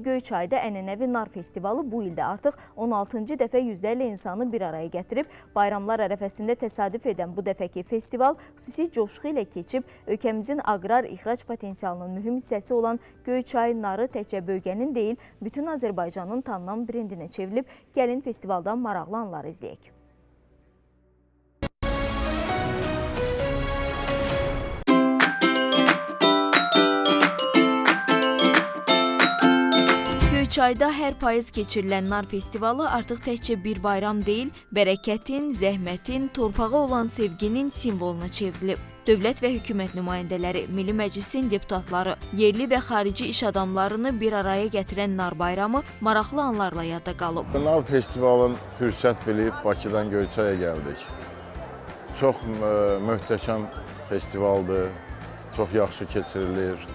Göyçayda ənənəvi Nar festivalı bu ildə artıq 16-cı dəfə yüzlərlə insanı bir araya gətirib. Bayramlar ərəfəsində təsadüf edən bu dəfəki festival xüsusi coşqu ilə keçib. Ölkəmizin aqrar ixrac potensialının mühüm hissəsi olan Göyçay narı təkcə bölgənin deyil, bütün Azərbaycanın tanınan brendinə çevrilib. Gəlin festivaldan maraqlı anları izləyək. Göyçayda hər payız keçirilən Nar festivalı artıq təkcə bir bayram deyil, bərəkətin, zəhmətin, torpağa olan sevginin simvoluna çevrilib. Dövlət və hökumət nümayəndələri, Milli Məclisin deputatları, yerli və xarici iş adamlarını bir araya gətirən Nar bayramı maraqlı anlarla yadda qalıb. Nar festivalın fürsət bilib Bakıdan Göyçaya gəldik. Çox möhtəşəm festivaldır, çox yaxşı keçirilir.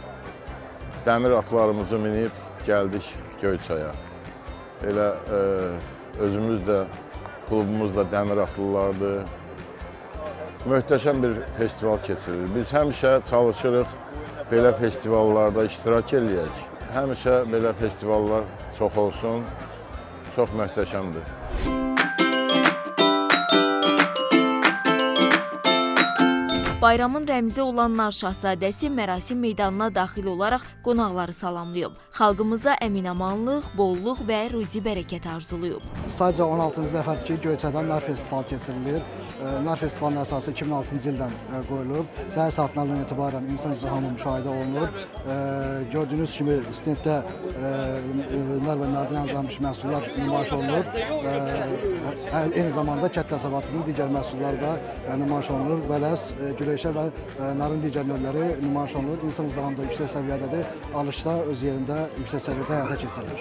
Dəmir atlarımızı minib gəldik Göyçaya. Elə özümüz də, klubumuz da dəmir atlılardır. Möhtəşəm bir festival keçirilir. Biz həmişə çalışırıq belə festivallarda iştirak eləyək. Həmişə belə festivallar çox olsun, çox möhtəşəmdir. Bayramın rəmzi olan Nar Şahzadəsi mərasim meydanına daxil olaraq qonaqları salamlayıb. Xalqımıza əminamanlıq, bolluq və ruzi bərəkət arzulayıb. Sadəcə 16-cı dəfədir ki, Göyçayda Nar festivalı keçirilir. Nar festivalının əsası 2006-cı ildən qoyulub. Səhər saatlarından etibarən insan izdihamı müşahidə olunur. Gördüyünüz kimi stenddə nar və nardan hazırlanmış məhsullar nümayiş olunur. Eyni zamanda kənd təsərrüfatının digər məhsulları da nümayiş olunur. Vələs, güləşə və narın digər növləri nümayiş olunur. İnsan izdihamı da yüksək səviyyədədir. Alış da öz yerində yüksək səviyyədə həyata keçirilir.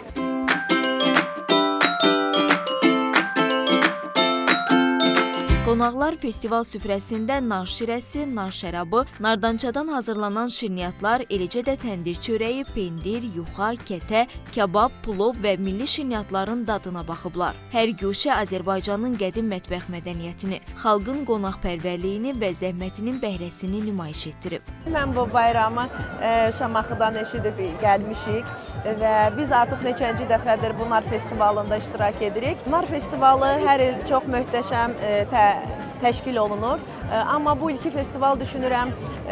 Qonaqlar festival süfrəsində nar şirəsi, nar şərabı, nardançadan hazırlanan şirniyyatlar, eləcə də təndir çörəyi, pendir, yuxa, kətə, kabab, plov və milli şirniyyatların dadına baxıblar. Hər guşə Azərbaycanın qədim mətbəx mədəniyyətini, xalqın qonaqpərvərliyini və zəhmətinin bəhrəsini nümayiş etdirib. Mən bu bayramı Şamaxıdan eşidib gəlmişik və biz artıq neçənci dəfədir bu Nar festivalında iştirak edirik. Nar festivalı hər il çox möhtəşəm təşkil olunur. Amma bu ilki festival düşünürəm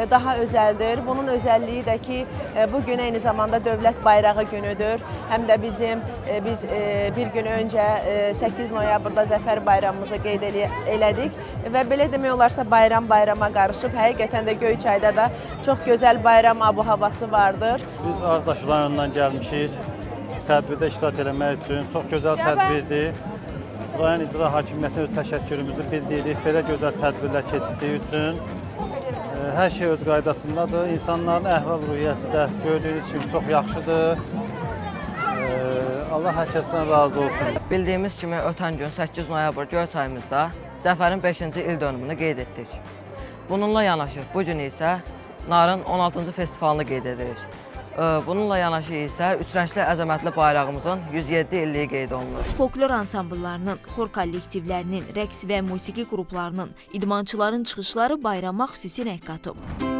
daha özəldir. Bunun özəlliyi də ki, bugün eyni zamanda Dövlət Bayrağı günüdür. Həm də biz bir gün öncə 8 noyabrda Zəfər Bayramımızı qeyd elədik və belə demək olarsa bayram bayrama qarışıb. Həqiqətən də Göyçayda da çox gözəl bayram abu-havası vardır. Biz Ağdaş rayonundan gəlmişik tədbirdə iştirak eləmək üçün. Çox gözəl tədbirdir. Rayon İcra Hakimiyyətinə öz təşəkkürümüzü bildiririk. Belə gözəl tədbirlər keçirdiyi üçün. Hər şey öz qaydasındadır. İnsanların əhval-ruhiyyəsi də gördüyünüz kimi çox yaxşıdır. Allah hər kəsdən razı olsun. Bildiyimiz kimi ötən gün 8 noyabr Göyçayımızda Zəfərin 5-ci il dönümünü qeyd etdik. Bununla yanaşı bu gün isə Narın 16-cı festivalını qeyd edirik. Bununla yanaşı isə üç rəngli əzəmətli bayrağımızın 107 illiyi qeyd olunur. Folklor ansambllarının, xor kollektivlərinin, rəqs və musiqi qruplarının, idmançıların çıxışları bayrama xüsusi rəng qatıb.